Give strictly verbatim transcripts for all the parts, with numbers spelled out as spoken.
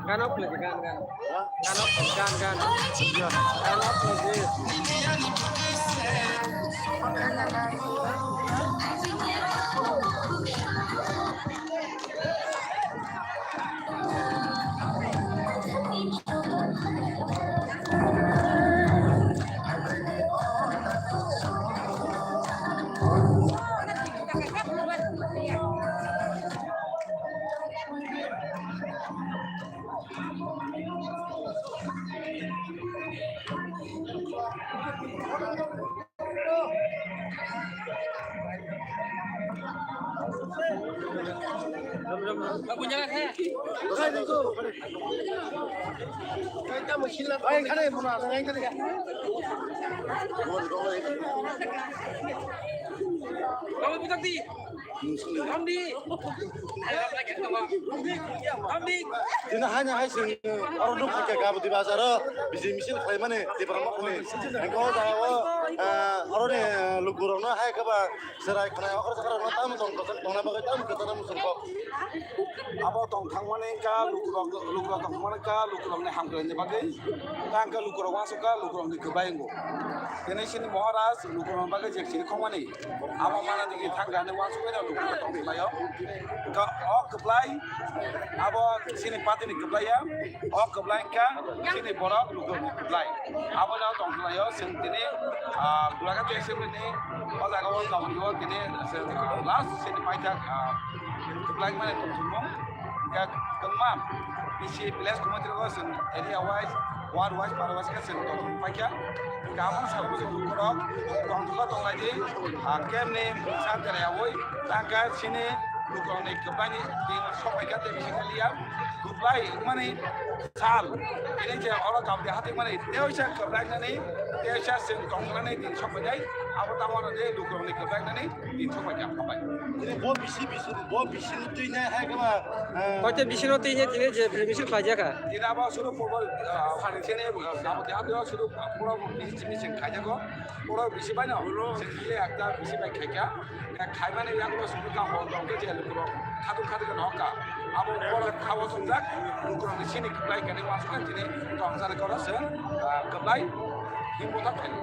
Gan off lagi, gan, gan. Gan off, gan, gan. Gan off lagi. Tini haino hai chwng oro nuk kha kha bwtwi bazaro bijai misil khlaimani Tipra Mothani. Hwnkhe o jaga o, ah, oroni lukurokno hai khe ba chwrai khwnai okra chakra rokno tamo tong tongna bagwi tamo kwchangma muchung kok. Abo tong thangmani wngkha lukurok, lukurok tong thangmani wngkha lukurokni hamkraini bagwi. Tang khe lukurok uansuk kha lukurokni kwbai wngo. Tini chini Maharaj lukurokni bagwi je chini khokmani. Abo mana digi thangkha hinwi uansukwi no lukurok tong phlaio. Wngkha o kwplai abo chini partyni kwplai ya. O kwplai wngkha chini borok lukurokni kwplai. Abono tong phlaio chwng tini, ah, Gulaghati assembly ni o jaga o kabangma tini chwng last chini paithak, ah, kwplai mani tongthokmung. Hingkhe kwbangma B C village committee rogo chwng area wise, ward wise, para wise khe chwng tongthok paikha. Hingkhe abo sakbo chwng lukurok tongthokma tonglaidi, ah, kemni sa tere yaui tangkha chini lukurokni kwplaini din sokpaikha tei bisi kaliya kwplai wngmani sal. Tini je oro kabdi hatikmani teisa kwplainani, teisa chwng tongmani din sokpainai, abo tamo hwnde lukurokni kwplainani din sokpaikha, hambai. Tini bo bisi bisi, bo bisi no twi nai hai khe ba, eh, koite bisi no twi nai tini je misil khlai jakha. Tini abo suru purbo, ah, phanisani, ah, kabdi hatio suru puro bisi bisi khaijako. Puro bisi bai no, se kile ekta bisi bai khaikha. Khaimani yago sumui ka hor dong khe je lukurok khatung khatung no ka. Abo borok khao sumjak, lukurokni sini kwplai kani uansukha tini tongsa ni koro se, ah, kwplai himbo ta khaini.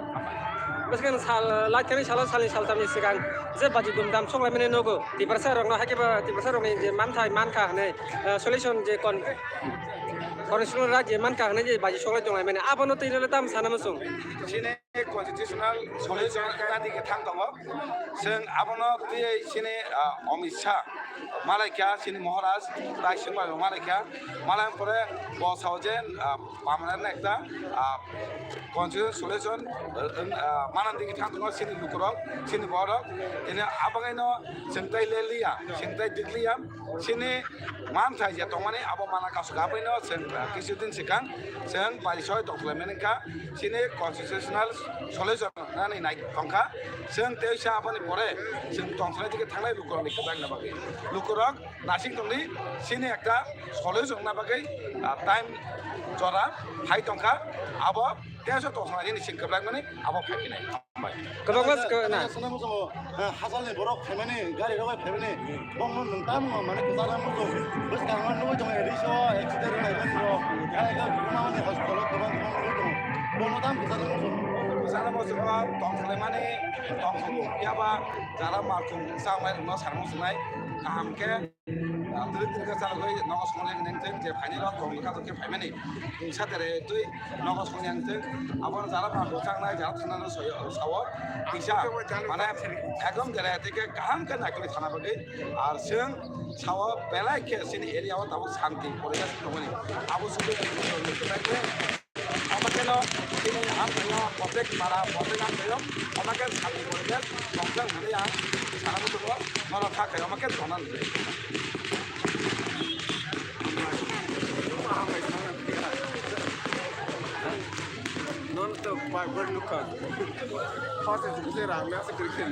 Bwskang sal, lai thani salo salni saltamni swkang je baji dumdam songlaimani nogo. Tiprasa rokno haikhe ba Tiprasa rokni je manthai mankha hwnwi, ah, solution je kon-, constitutional right je mankha hwnwi je baji songlai tonglaimani. Abono twi rwle tam sana muchung. Chini constitutional solution wngna digi thang tongo. Chwng abono twiwi chini, ah, Amit Shah malaikha, chini Maharaj tai swngbai malaikha. Malai pore bo sao je, ah, permanent ekta, ah, constitutional solution, ah, wng, ah, mana digi thang tongo chini lukurok, chini borok. Ini abangino chwng tai leliya, chwng tai dikliya. Chini manthai je tongmani abo mana kasu kapaino chwng, ah, kisu din swkang chwng bai soi tongkhlaimani wngkha. Chini constitutional solution nani nai tongkha. Chwng tei sa aboni pore chwng tongkhlai dike thangnai lukurokni kwbangna bagwi. Lukurok nasing tongdi chini ekta solution na bagwi, ah, time jora phai tongkha. Abo teso tongkhlai nini chwng kwbangmani abo phai phinai. Kwbangma s-, na. Swnamwi tongo, eh, hasalni borok phaimani, gari rogwi phaimani, bongno nwng tamo, mane, kwcharo muchung, bwskango nugwi tongo, riso accident wngnairok, eh, kwbangmani hospital-o kwbang kwbang nugwi tongo, bongno tamo kwcharo muchung. Kwcharo muchungo tongthokmani, tongthok phiya ba jara malkhung changlairokno sana muchungnai kaham khe. Tini tini khe chalogwi nogo songmani hwnwi thik je phaini rok tong kha tong khe phaimani. Sa tere twi nogo songni ang thik abo jara ba bo changnai jara thana no soyo sao. Kisa mane ekdom jara tike kaham khe naikhe thana bagwi. Ar chwng sao belai khe chini area o tabuk santi poribesh tongmani. Abo sugwi Omakeno, tini ang tayo, protect para, protect ang tayo, omaken sati poribesh, tongthang hwnwi ang sana muchungo, norok kha khayo, omaken tongna nini. Non to bar bar nukha. Hose se rang na se kri kri.